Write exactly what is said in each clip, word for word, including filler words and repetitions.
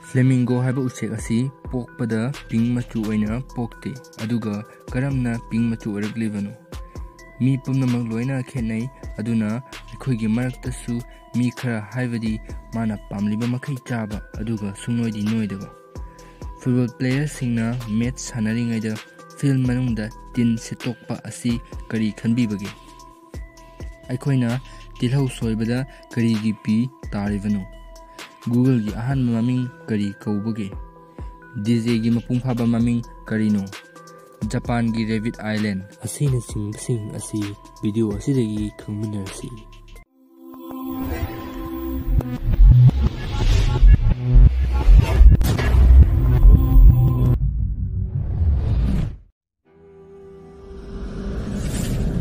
Flamingo ꯍꯥꯏꯕ ꯎꯆꯦꯛ ꯑꯁꯤ ꯄꯣꯛꯄꯗ pink ꯃꯆꯨ ꯑꯣꯏꯅ ꯄꯣꯛꯇꯦ꯫ ꯑꯗꯨꯒ ꯀꯔꯝꯅ pink ꯃꯆꯨ ꯑꯣꯏꯔꯛꯂꯤꯕꯅꯣ? ꯃꯤ ꯄꯨꯝꯅꯃꯛ ꯂꯣꯏꯅ ꯈꯦꯠꯅꯩ, ꯑꯗꯨꯅ ꯑꯩꯈꯣꯏꯒꯤ ꯃꯔꯛꯇꯁꯨ ꯃꯤ ꯈꯔ, ꯍꯥꯏꯕꯗꯤ ꯃꯥꯅ ꯄꯥꯝꯂꯤꯕ ꯃꯈꯩ ꯆꯥꯕ ꯑꯗꯨꯒ ꯁꯨꯡꯅꯣꯏꯗꯤ ꯅꯣꯏꯗꯕ꯫ Football playerꯁꯤꯡꯅ match ꯁꯥꯟꯅꯔꯤꯉꯩꯗ field ꯃꯅꯨꯡꯗ ꯇꯤꯟ ꯁꯤꯠꯇꯣꯛꯄ ꯑꯁꯤ ꯀꯔꯤ ꯈꯟꯕꯤꯕꯒꯦ? ꯑꯩꯈꯣꯏꯅ ꯇꯤꯜꯍꯧ ꯁꯣꯏꯕꯗ ꯀꯔꯤꯒꯤ ꯄꯤ ꯇꯥꯔꯤꯕꯅꯣ? Googleꯒꯤ ꯑꯍꯥꯟꯕ ꯃꯃꯤꯡ ꯀꯔꯤ ꯀꯧꯕꯒꯦ? DJꯒꯤ ꯃꯄꯨꯡ ꯐꯥꯕ ꯃꯃꯤꯡ ꯀꯔꯤꯅꯣ? ꯖꯄꯥꯟꯒꯤ Rabbit Island ꯑꯁꯤꯅꯆꯤꯡꯕꯁꯤꯡ ꯑꯁꯤ video ꯑꯁꯤꯗꯒꯤ ꯈꯪꯃꯤꯟꯅꯔꯁꯤ꯫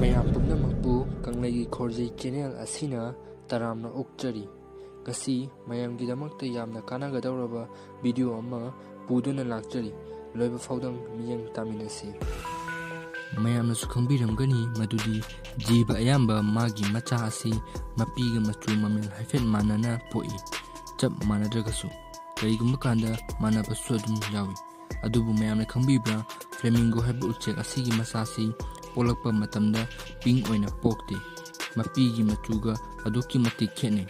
ꯃꯌꯥꯝ ꯄꯨꯝꯅꯃꯛꯄꯨ ꯀꯪꯂꯩꯒꯤ ꯈꯣꯔꯖꯤ channel ꯑꯁꯤꯅ ꯇꯔꯥꯝꯅ ꯑꯣꯛꯆꯔꯤ꯫ ꯉꯁꯤ ꯃꯌꯥꯝꯒꯤꯗꯃꯛꯇ ꯌꯥꯝꯅ ꯀꯥꯟꯅꯒꯗꯧꯔꯕ video ꯑꯃ ꯄꯨꯗꯨꯅ ꯂꯥꯛꯆꯔꯤ꯫ ꯂꯣꯏꯕ ꯐꯥꯎꯗꯪ ꯃꯤꯠꯌꯦꯡ ꯇꯥꯃꯤꯟꯅꯁꯤ꯫ ꯃꯌꯥꯝꯅꯁꯨ ꯈꯪꯕꯤꯔꯝꯒꯅꯤ ꯃꯗꯨꯗꯤ ꯖꯤꯕ ꯑꯌꯥꯝꯕ ꯃꯥꯒꯤ ꯃꯆꯥ ꯑꯁꯤ ꯃꯄꯤꯒ ꯃꯆꯨ ꯃꯃꯦꯜ ꯍꯥꯏꯐꯦꯠ ꯃꯥꯟꯅꯅ ꯄꯣꯛꯏ꯫ ꯆꯞ ꯃꯥꯟꯅꯗ꯭ꯔꯒꯁꯨ ꯀꯔꯤꯒꯨꯝꯕ ꯀꯥꯟꯗ ꯃꯥꯟꯅꯕꯁꯨ ꯑꯗꯨꯝ ꯌꯥꯎꯏ꯫ ꯑꯗꯨꯕꯨ ꯃꯌꯥꯝꯅ ꯈꯪꯕꯤꯕ꯭ꯔꯥ, flamingo ꯍꯥꯏꯕ ꯎꯆꯦꯛ ꯑꯁꯤꯒꯤ ꯃꯆꯥꯁꯤ ꯄꯣꯛꯂꯛꯄ ꯃꯇꯝꯗ pink ꯑꯣꯏꯅ ꯄꯣꯛꯇꯦ꯫ ꯃꯄꯤꯒꯤ ꯃꯆꯨꯒ ꯑꯗꯨꯛꯀꯤ ꯃꯇꯤꯛ ꯈꯦꯠꯅꯩ꯫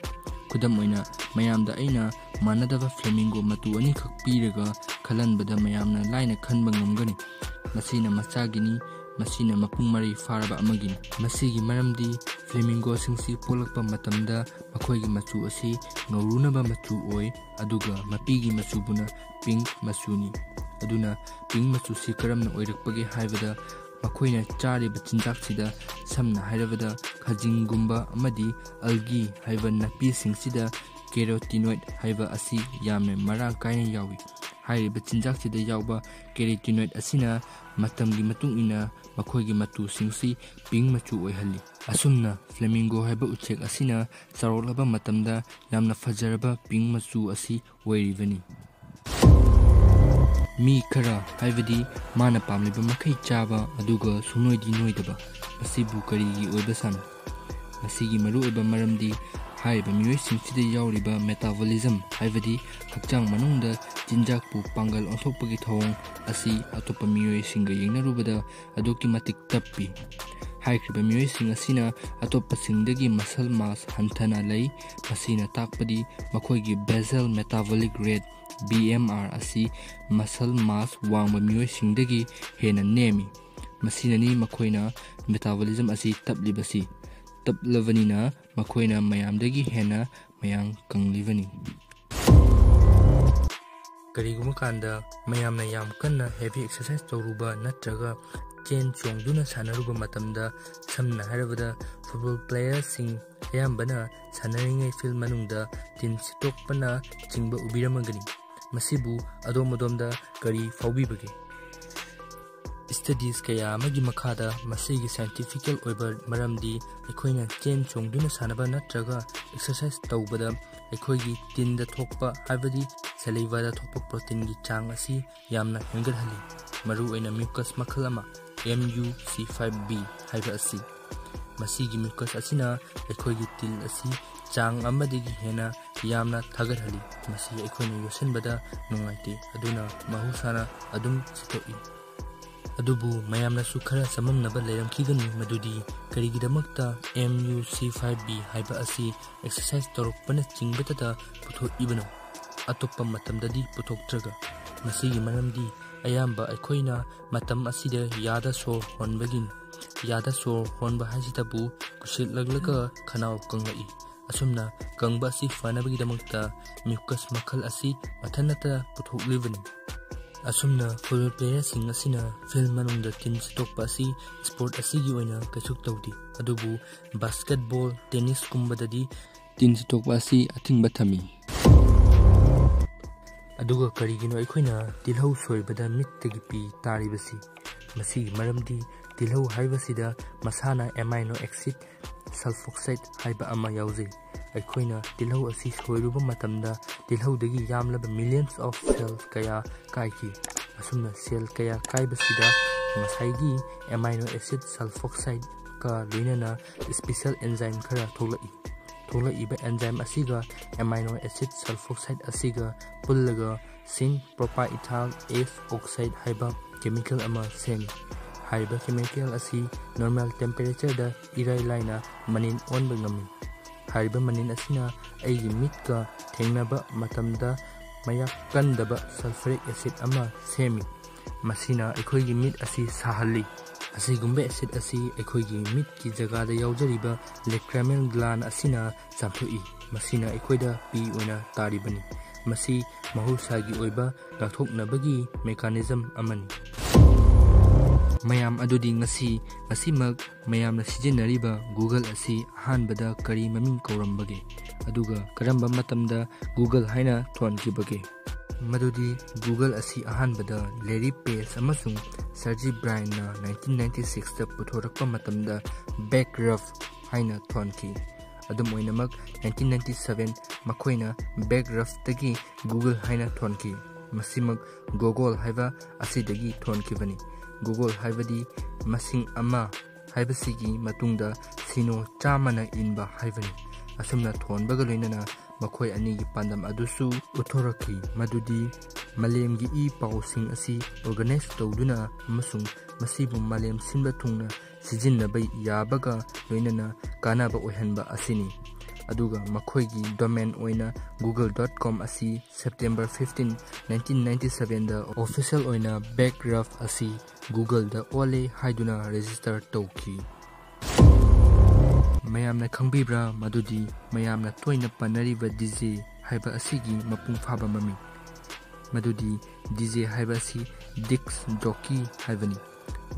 ꯈꯨꯗꯝ ꯑꯣꯏꯅ, ꯃꯌꯥꯝꯗ ꯑꯩꯅ ꯃꯥꯟꯅꯗꯕ flamingo ꯃꯇꯨ ꯑꯅꯤꯈꯛ ꯄꯤꯔꯒ ꯈꯜꯍꯟꯕꯗ ꯃꯌꯥꯝꯅ ꯂꯥꯏꯅ ꯈꯟꯕ ꯉꯝꯒꯅꯤ꯫ ꯃꯁꯤꯅ ꯃꯆꯥꯒꯤꯅꯤ, ꯃꯁꯤꯅ ꯃꯄꯨꯡ ꯃꯔꯩ ꯐꯥꯔꯕ ꯑꯃꯒꯤꯅꯤ꯫ ꯃꯁꯤꯒꯤ ꯃꯔꯝꯗꯤ flamingoꯁꯤꯡꯁꯤ ꯄꯣꯛꯂꯛꯄ ꯃꯇꯝꯗ ꯃꯈꯣꯏꯒꯤ ꯃꯆꯨ ꯑꯁꯤ ꯉꯧꯔꯨꯅꯕ ꯃꯆꯨ ꯑꯣꯏ, ꯑꯗꯨꯒ ꯃꯄꯤꯒꯤ ꯃꯆꯨꯕꯨꯅ pink ꯃꯆꯨꯅꯤ꯫ ꯑꯗꯨꯅ pink ꯃꯆꯨꯁꯤ ꯀꯔꯝꯅ ꯑꯣꯏꯔꯛꯄꯒꯦ ꯍꯥꯏꯕꯗ, ꯃꯈꯣꯏꯅ ꯆꯥꯔꯤꯕ ꯆꯤꯟꯖꯥꯛꯁꯤꯗ, ꯁꯝꯅ ꯍꯥꯏꯔꯕꯗ ꯈꯖꯤꯡꯒꯨꯝꯕ ꯑꯃꯗꯤ algae ꯍꯥꯏꯕ ꯅꯥꯄꯤꯁꯤꯡꯁꯤꯗ carotenoid ꯍꯥꯏꯕ ꯑꯁꯤ ꯌꯥꯝꯅ ꯃꯔꯥꯡ ꯀꯥꯏꯅ ꯌꯥꯎꯏ꯫ ꯍꯥꯏꯔꯤꯕ ꯆꯤꯟꯖꯥꯛꯁꯤꯗ ꯌꯥꯎꯕ carotenoid ꯑꯁꯤꯅ ꯃꯇꯝꯒꯤ ꯃꯇꯨꯡ ꯏꯟꯅ ꯃꯈꯣꯏꯒꯤ ꯃꯇꯨꯁꯤꯡꯁꯤ pink ꯃꯆꯨ ꯑꯣꯏꯍꯜꯂꯤ꯫ ꯑꯁꯨꯝꯅ flamingo ꯍꯥꯏꯕ ꯎꯆꯦꯛ ꯑꯁꯤꯅ ꯆꯥꯎꯔꯛꯂꯕ ꯃꯇꯝꯗ ꯌꯥꯝꯅ ꯐꯖꯔꯕ pink ꯃꯆꯨ ꯑꯁꯤ ꯑꯣꯏꯔꯤꯕꯅꯤ꯫ ꯃꯤ ꯈꯔ, ꯍꯥꯏꯕꯗꯤ ꯃꯥꯅ ꯄꯥꯝꯂꯤꯕ ꯃꯈꯩ ꯆꯥꯕ ꯑꯗꯨꯒ ꯁꯨꯡꯅꯣꯏꯗꯤ ꯅꯣꯏꯗꯕ, ꯃꯁꯤꯕꯨ ꯀꯔꯤꯒꯤ ꯑꯣꯏꯕ ꯁꯥꯅꯣ? ꯃꯁꯤꯒꯤ ꯃꯔꯨꯑꯣꯏꯕ ꯃꯔꯝꯗꯤ ꯍꯥꯏꯔꯤꯕ ꯃꯤꯑꯣꯏꯁꯤꯡꯁꯤꯗ ꯌꯥꯎꯔꯤꯕ metabolism, ꯍꯥꯏꯕꯗꯤ ꯍꯛꯆꯥꯡ ꯃꯅꯨꯡꯗ ꯆꯤꯟꯖꯥꯛꯄꯨ ꯄꯥꯡꯒꯜ ꯑꯣꯟꯊꯣꯛꯄꯒꯤ ꯊꯧꯑꯣꯡ ꯑꯁꯤ ꯑꯇꯣꯞꯄ ꯃꯤꯑꯣꯏꯁꯤꯡꯒ ꯌꯦꯡꯅꯔꯨꯕꯗ ꯑꯗꯨꯛꯀꯤ ꯃꯇꯤꯛ ꯇꯞꯄꯤ꯫ ꯍꯥꯏꯈ꯭ꯔꯤꯕ ꯃꯤꯑꯣꯏꯁꯤꯡ ꯑꯁꯤꯅ ꯑꯇꯣꯞꯄꯁꯤꯡꯗꯒꯤ muscle mass ꯍꯟꯊꯅ ꯂꯩ꯫ ꯃꯁꯤꯅ ꯇꯥꯛꯄꯗꯤ ꯃꯈꯣꯏꯒꯤ basal metabolic rate, B M R, ꯑꯁꯤ muscle mass ꯋꯥꯡꯕ ꯃꯤꯑꯣꯏꯁꯤꯡꯗꯒꯤ ꯍꯦꯟꯅ ꯅꯦꯝꯃꯤ꯫ ꯃꯁꯤꯅꯅꯤ ꯃꯈꯣꯏꯅ metabolism ꯑꯁꯤ ꯇꯞꯂꯤꯕꯁꯤ꯫ ꯇꯞꯂꯕꯅꯤꯅ ꯃꯈꯣꯏꯅ ꯃꯌꯥꯝꯗꯒꯤ ꯍꯦꯟꯅ ꯃꯌꯥꯡ ꯀꯪꯂꯤꯕꯅꯤ꯫ ꯀꯔꯤꯒꯨꯝꯕ ꯀꯥꯟꯗ ꯃꯌꯥꯝꯅ ꯌꯥꯝ ꯀꯟꯅ heavy exercise ꯇꯧꯔꯨꯕ ꯅꯠꯇ꯭ꯔꯒ ꯆꯦꯟ ꯆꯣꯡꯗꯨꯅ ꯁꯥꯟꯅꯔꯨꯕ ꯃꯇꯝꯗ, ꯁꯝꯅ ꯍꯥꯏꯔꯕꯗ football playerꯁꯤꯡ ꯑꯌꯥꯝꯕꯅ ꯁꯥꯟꯅꯔꯤꯉꯩ field ꯃꯅꯨꯡꯗ ꯇꯤꯟ ꯁꯤꯠꯇꯣꯛꯄꯅ ꯆꯤꯡꯕ ꯎꯕꯤꯔꯝꯃꯒꯅꯤ꯫ ꯃꯁꯤꯕꯨ ꯑꯗꯣꯝ ꯑꯗꯣꯝꯗ ꯀꯔꯤ ꯐꯥꯎꯕꯤꯕꯒꯦ? Studies ꯀꯌꯥ ꯑꯃꯒꯤ ꯃꯈꯥꯗ ꯃꯁꯤꯒꯤ scientifical ꯑꯣꯏꯕ ꯃꯔꯝꯗꯤ ꯑꯩꯈꯣꯏꯅ ꯆꯦꯟ ꯆꯣꯡꯗꯨꯅ ꯁꯥꯟꯅꯕ ꯅꯠꯇ꯭ꯔꯒ exercise ꯇꯧꯕꯗ ꯑꯩꯈꯣꯏꯒꯤ ꯇꯤꯟꯗ ꯊꯣꯛꯄ, ꯍꯥꯏꯕꯗꯤ salivaꯗ ꯊꯣꯛꯄ proteinꯒꯤ ꯆꯥꯡ ꯑꯁꯤ ꯌꯥꯝꯅ ꯍꯦꯟꯒꯠꯍꯜꯂꯤ꯫ ꯃꯔꯨꯑꯣꯏꯅ mucus ꯃꯈꯜ ꯑꯃ, M U C five B ꯍꯥꯏꯕ ꯑꯁꯤ꯫ ꯃꯁꯤꯒꯤ mucus ꯑꯁꯤꯅ ꯑꯩꯈꯣꯏꯒꯤ ꯇꯤꯜ ꯑꯁꯤ ꯆꯥꯡ ꯑꯃꯗꯒꯤ ꯍꯦꯟꯅ ꯌꯥꯝꯅ ꯊꯥꯒꯠꯍꯜꯂꯤ꯫ ꯃꯁꯤ ꯑꯩꯈꯣꯏꯅ ꯌꯣꯠꯁꯤꯟꯕꯗ ꯅꯨꯡꯉꯥꯏꯇꯦ, ꯑꯗꯨꯅ ꯃꯍꯧꯁꯥꯅ ꯑꯗꯨꯝ ꯁꯤꯠꯇꯣꯛꯏ꯫ ꯑꯗꯨꯕꯨ ꯃꯌꯥꯝꯅꯁꯨ ꯈꯔ ꯆꯃꯝꯅꯕ ꯂꯩꯔꯝꯈꯤꯒꯅꯤ, ꯃꯗꯨꯗꯤ ꯀꯔꯤꯒꯤꯗꯃꯛꯇ M U C five B ꯍꯥꯏꯕ ꯑꯁꯤ exercise ꯇꯧꯔꯛꯄꯅꯆꯤꯡꯕꯗꯇ ꯄꯨꯊꯣꯛꯏꯕꯅꯣ, ꯑꯇꯣꯞꯄ ꯃꯇꯝꯗꯗꯤ ꯄꯨꯊꯣꯛꯇ꯭ꯔꯒ? ꯃꯁꯤꯒꯤ ꯃꯔꯝꯗꯤ ꯑꯌꯥꯝꯕ ꯑꯩꯈꯣꯏꯅ ꯃꯇꯝ ꯑꯁꯤꯗ ꯌꯥꯗ ꯁꯣꯔ ꯍꯣꯟꯕꯒꯤꯅꯤ꯫ ꯌꯥꯗ ꯁꯣꯔ ꯍꯣꯟꯕ ꯍꯥꯏꯁꯤꯗꯕꯨ ꯀꯨꯁꯤꯠꯂꯛꯂꯒ ꯈꯅꯥꯎ ꯀꯪꯂꯛꯏ꯫ ꯑꯁꯨꯝꯅ ꯀꯪꯕ ꯑꯁꯤ ꯐꯅꯕꯒꯤꯗꯃꯛꯇ mucus ꯃꯈꯜ ꯑꯁꯤ ꯃꯊꯟꯇ ꯄꯨꯊꯣꯛꯂꯤꯕꯅꯤ꯫ ꯑꯁꯨꯝꯅ football playerꯁꯤꯡ ꯑꯁꯤꯅ field ꯃꯅꯨꯡꯗ ꯇꯤꯟ ꯁꯤꯠꯇꯣꯛꯄ ꯑꯁꯤ sport ꯑꯁꯤꯒꯤ ꯑꯣꯏꯅ ꯀꯩꯁꯨ ꯇꯧꯗꯦ, ꯑꯗꯨꯕꯨ basketball, tennisꯀꯨꯝꯕꯗꯗꯤ ꯇꯤꯟ ꯁꯤꯠꯇꯣꯛꯄ ꯑꯁꯤ ꯑꯊꯤꯡꯕ ꯊꯝꯃꯤ꯫ ꯑꯗꯨꯒ ꯀꯔꯤꯒꯤꯅꯣ ꯑꯩꯈꯣꯏꯅ ꯇꯤꯜꯍꯧ ꯁꯣꯏꯕꯗ ꯃꯤꯠꯇꯒꯤ ꯄꯤ ꯇꯥꯔꯤꯕꯁꯤ? ꯃꯁꯤꯒꯤ ꯃꯔꯝꯗꯤ ꯇꯤꯜꯍꯧ ꯍꯥꯏꯕꯁꯤꯗ ꯃꯁꯥꯅ amino acid sulfoxide ꯍꯥꯏꯕ ꯑꯃ ꯌꯥꯎꯖꯩ꯫ ꯑꯩꯈꯣꯏꯅ ꯇꯤꯜꯍꯧ ꯑꯁꯤ ꯁꯣꯏꯔꯨꯕ ꯃꯇꯝꯗ ꯇꯤꯜꯍꯧꯗꯒꯤ ꯌꯥꯝꯂꯕ millions of cells ꯀꯌꯥ ꯀꯥꯏꯈꯤ꯫ ꯑꯁꯨꯝꯅ cell ꯀꯌꯥ ꯀꯥꯏꯕꯁꯤꯗ ꯉꯁꯥꯏꯒꯤ amino acid sulfoxideꯀ ꯂꯣꯏꯅꯅ special enzyme ꯈꯔ ꯊꯣꯛꯂꯛꯏ꯫ ꯊꯣꯛꯂꯛꯏꯕ enzyme ꯑꯁꯤꯒ amino acid sulfoxide ꯑꯁꯤꯒ ꯄꯨꯜꯂꯒ zinc propiethyl S oxide ꯍꯥꯏꯕ chemical ꯑꯃ ꯁꯦꯝꯃꯤ꯫ ꯍꯥꯏꯔꯤꯕ chemical ꯑꯁꯤ normal temperatureꯗ ꯏꯔꯥꯏ ꯂꯥꯏꯅ ꯃꯅꯤꯟ ꯑꯣꯟꯕ ꯉꯝꯃꯤ꯫ ꯍꯥꯏꯔꯤꯕ ꯃꯅꯤꯟ ꯑꯁꯤꯅ ꯑꯩꯒꯤ ꯃꯤꯠꯀ ꯊꯦꯡꯅꯕ ꯃꯇꯝꯗ ꯃꯌꯥꯛ ꯀꯟꯗꯕ sulfuric acid ꯑꯃ ꯁꯦꯝꯃꯤ꯫ ꯃꯁꯤꯅ ꯑꯩꯈꯣꯏꯒꯤ ꯃꯤꯠ ꯑꯁꯤ ꯁꯥꯍꯜꯂꯤ꯫ ꯑꯁꯤꯒꯨꯝꯕ acid ꯑꯁꯤ ꯑꯩꯈꯣꯏꯒꯤ ꯃꯤꯠꯀꯤ ꯖꯒꯥꯗ ꯌꯥꯎꯖꯔꯤꯕ lacrimal gland ꯑꯁꯤꯅ ꯆꯥꯝꯊꯣꯛꯏ꯫ ꯃꯁꯤꯅ ꯑꯩꯈꯣꯏꯗ ꯄꯤ ꯑꯣꯏꯅ ꯇꯥꯔꯤꯕꯅꯤ꯫ ꯃꯁꯤ ꯃꯍꯧꯁꯥꯒꯤ ꯑꯣꯏꯕ ꯉꯥꯛꯊꯣꯛꯅꯕꯒꯤ mechanism ꯑꯃꯅꯤ꯫ ꯃꯌꯥꯝ ꯑꯗꯨꯗꯤ ꯉꯁꯤ, ꯉꯁꯤꯃꯛ ꯃꯌꯥꯝꯅ ꯁꯤꯖꯤꯟꯅꯔꯤꯕ Google ꯑꯁꯤ ꯑꯍꯥꯟꯕꯗ ꯀꯔꯤ ꯃꯃꯤꯡ ꯀꯧꯔꯝꯕꯒꯦ? ꯑꯗꯨꯒ ꯀꯔꯝꯕ ꯃꯇꯝꯗ Google ꯍꯥꯏꯅ ꯊꯣꯟꯈꯤꯕꯒꯦ? ꯃꯗꯨꯗꯤ Google ꯑꯁꯤ ꯑꯍꯥꯟꯕꯗ Larry Page ꯑꯃꯁꯨꯡ Sergey Brinꯅ nineteen ninety sixꯇ ꯄꯨꯊꯣꯔꯛꯄ ꯃꯇꯝꯗ Backrub ꯍꯥꯏꯅ ꯊꯣꯟꯈꯤ꯫ ꯑꯗꯨꯝ ꯑꯣꯏꯅꯃꯛ, nineteen ninety seven ꯃꯈꯣꯏꯅ Backrubꯇꯒꯤ Google ꯍꯥꯏꯅ ꯊꯣꯟꯈꯤ꯫ ꯃꯁꯤꯃꯛ Gogol ꯍꯥꯏꯕ ꯑꯁꯤꯗꯒꯤ ꯊꯣꯟꯈꯤꯕꯅꯤ꯫ Gogol ꯍꯥꯏꯕꯗꯤ ꯃꯁꯤꯡ ꯑꯃ ꯍꯥꯏꯕꯁꯤꯒꯤ ꯃꯇꯨꯡꯗ ꯁꯤꯅꯣ ꯆꯥꯝꯃꯅ ꯏꯟꯕ ꯍꯥꯏꯕꯅꯤ꯫ ꯑꯁꯨꯝꯅ ꯊꯣꯟꯕꯒ ꯂꯣꯏꯅꯅ ꯃꯈꯣꯏ ꯑꯅꯤꯒꯤ ꯄꯥꯟꯗꯝ ꯑꯗꯨꯁꯨ ꯎꯠꯊꯣꯔꯛꯈꯤ, ꯃꯗꯨꯗꯤ ꯃꯥꯂꯦꯝꯒꯤ ꯏ ꯄꯥꯎꯁꯤꯡ ꯑꯁꯤ organize ꯇꯧꯗꯨꯅ ꯑꯃꯁꯨꯡ ꯃꯁꯤꯕꯨ ꯃꯥꯂꯦꯝ ꯁꯤꯟꯕ ꯊꯨꯡꯅ ꯁꯤꯖꯤꯟꯅꯕ ꯌꯥꯕꯒ ꯂꯣꯏꯅꯅ ꯀꯥꯟꯅꯕ ꯑꯣꯏꯍꯟꯕ ꯑꯁꯤꯅꯤ꯫ ꯑꯗꯨꯒ ꯃꯈꯣꯏꯒꯤ domain ꯑꯣꯏꯅ google dot com ꯑꯁꯤ September fifteen, nineteen ninety sevenꯗ official ꯑꯣꯏꯅ Backrub ꯑꯁꯤ Googleꯗ ꯑꯣꯜꯂꯦ ꯍꯥꯏꯗꯨꯅ register ꯇꯧꯈꯤ꯫ ꯃꯌꯥꯝꯅ ꯈꯪꯕꯤꯕ꯭ꯔꯥ ꯃꯗꯨꯗꯤ ꯃꯌꯥꯝꯅ ꯇꯣꯏꯅ ꯄꯟꯅꯔꯤꯕ DJ ꯍꯥꯏꯕ ꯑꯁꯤꯒꯤ ꯃꯄꯨꯡ ꯐꯥꯕ ꯃꯃꯤꯡ, ꯃꯗꯨꯗꯤ DJ ꯍꯥꯏꯕ ꯑꯁꯤ disc jockey ꯍꯥꯏꯕꯅꯤ꯫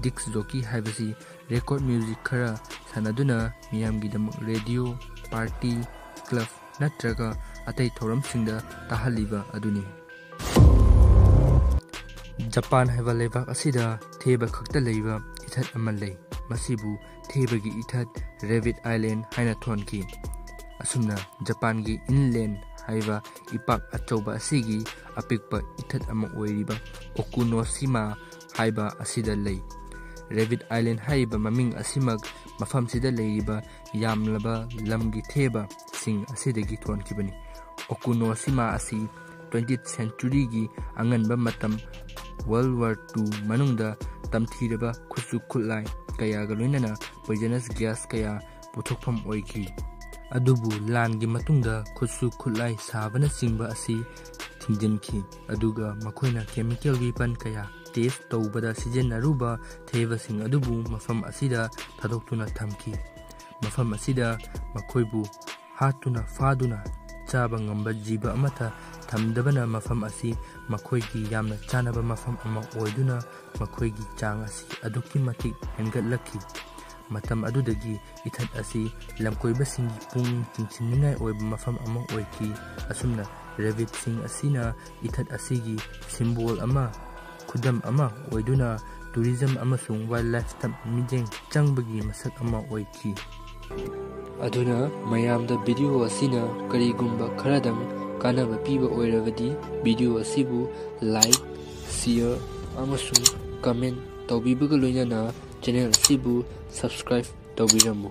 Disc jockey ꯍꯥꯏꯕꯁꯤ record music ꯈꯔ ꯁꯥꯟꯅꯗꯨꯅ ꯃꯤꯌꯥꯝꯒꯤꯗꯃꯛ radio, party, club ꯅꯠꯇ꯭ꯔꯒ ꯑꯇꯩ ꯊꯧꯔꯝꯁꯤꯡꯗ ꯇꯥꯍꯜꯂꯤꯕ ꯑꯗꯨꯅꯤ꯫ ꯖꯄꯥꯟ ꯍꯥꯏꯕ ꯂꯩꯕꯥꯛ ꯑꯁꯤꯗ ꯊꯦꯕ ꯈꯛꯇ ꯂꯩꯕ ꯏꯊꯠ ꯑꯃ ꯂꯩ꯫ ꯃꯁꯤꯕꯨ ꯊꯦꯕꯒꯤ ꯏꯊꯠ, Rabbit Island ꯍꯥꯏꯅ ꯊꯣꯟꯈꯤ꯫ ꯑꯁꯨꯝꯅ ꯖꯄꯥꯟꯒꯤ inland ꯍꯥꯏꯕ ꯏꯄꯥꯛ ꯑꯆꯧꯕ ꯑꯁꯤꯒꯤ ꯑꯄꯤꯛꯄ ꯏꯊꯠ ꯑꯃ ꯑꯣꯏꯔꯤꯕ Okunoshima ꯍꯥꯏꯕ ꯑꯁꯤꯗ ꯂꯩ꯫ Rabbit Island ꯍꯥꯏꯔꯤꯕ ꯃꯃꯤꯡ ꯑꯁꯤꯃꯛ ꯃꯐꯝꯁꯤꯗ ꯂꯩꯔꯤꯕ ꯌꯥꯝꯂꯕ ꯂꯝꯒꯤ ꯊꯦꯕ, ꯁꯤꯡ ꯑꯁꯤꯗꯒꯤ ꯊꯣꯟꯈꯤꯕꯅꯤ꯫ ꯑꯣꯀꯨꯅꯣꯁꯤꯃꯥ ꯑꯁꯤ twentieth centuryꯒꯤ ꯑꯉꯟꯕ ꯃꯇꯝ World War Two ꯃꯅꯨꯡꯗ ꯇꯝꯊꯤꯔꯕ ꯈꯨꯠꯁꯨ ꯈꯨꯠꯂꯥꯏ ꯀꯌꯥꯒ ꯂꯣꯏꯅꯅ poisonous gas ꯀꯌꯥ ꯄꯨꯊꯣꯛꯐꯝ ꯑꯣꯏꯈꯤ꯫ ꯑꯗꯨꯕꯨ ꯂꯥꯟꯒꯤ ꯃꯇꯨꯡꯗ ꯈꯨꯠꯁꯨ ꯈꯨꯠꯂꯥꯏ ꯁꯥꯕꯅꯆꯤꯡꯕ ꯑꯁꯤ ꯊꯤꯡꯖꯤꯟꯈꯤ, ꯑꯗꯨꯒ ꯃꯈꯣꯏꯅ chemical weapon ꯀꯌꯥ test ꯇꯧꯕꯗ ꯁꯤꯖꯤꯟꯅꯔꯨꯕ ꯊꯦꯕꯁꯤꯡ ꯑꯗꯨꯕꯨ ꯃꯐꯝ ꯑꯁꯤꯗ ꯊꯥꯗꯣꯛꯇꯨꯅ ꯊꯝꯈꯤ꯫ ꯃꯐꯝ ꯑꯁꯤꯗ ꯃꯈꯣꯏꯕꯨ ꯍꯥꯠꯇꯨꯅ ꯐꯥꯗꯨꯅ ꯆꯥꯕ ꯉꯝꯕ ꯖꯤꯕ ꯑꯃꯠꯇ ꯊꯝꯗꯕꯅ ꯃꯐꯝ ꯑꯁꯤ ꯃꯈꯣꯏꯒꯤ ꯌꯥꯝꯅ ꯆꯥꯅꯕ ꯃꯐꯝ ꯑꯃ ꯑꯣꯏꯗꯨꯅ ꯃꯈꯣꯏꯒꯤ ꯆꯥꯡ ꯑꯁꯤ ꯑꯗꯨꯛꯀꯤ ꯃꯇꯤꯛ ꯍꯦꯟꯒꯠꯂꯛꯈꯤ꯫ ꯃꯇꯝ ꯑꯗꯨꯗꯒꯤ ꯏꯊꯠ ꯑꯁꯤ ꯂꯝꯀꯣꯏꯕꯁꯤꯡꯒꯤ ꯄꯨꯛꯅꯤꯡ ꯆꯤꯡꯁꯤꯟꯅꯤꯡꯉꯥꯏ ꯑꯣꯏꯕ ꯃꯐꯝ ꯑꯃ ꯑꯣꯏꯈꯤ꯫ ꯑꯁꯨꯝꯅ rabbitꯁꯤꯡ ꯑꯁꯤꯅ ꯏꯊꯠ ꯑꯁꯤꯒꯤ symbol ꯑꯃ, ꯈꯨꯗꯝ ꯑꯃ ꯑꯣꯏꯗꯨꯅ tourism ꯑꯃꯁꯨꯡ wildlifeꯇ ꯃꯤꯠꯌꯦꯡ ꯆꯪꯕꯒꯤ ꯃꯁꯛ ꯑꯃ ꯑꯣꯏꯈꯤ꯫ ꯑꯗꯨꯅ ꯃꯌꯥꯝꯗ video ꯑꯁꯤꯅ ꯀꯔꯤꯒꯨꯝꯕ ꯈꯔꯗꯪ ꯀꯥꯟꯅꯕ ꯄꯤꯕ ꯑꯣꯏꯔꯕꯗꯤ video ꯑꯁꯤꯕꯨ like, share ꯑꯃꯁꯨꯡ comment ꯇꯧꯕꯤꯕꯒ ꯂꯣꯏꯅꯅ channel ꯑꯁꯤꯕꯨ subscribe ꯇꯧꯕꯤꯔꯝꯃꯨ꯫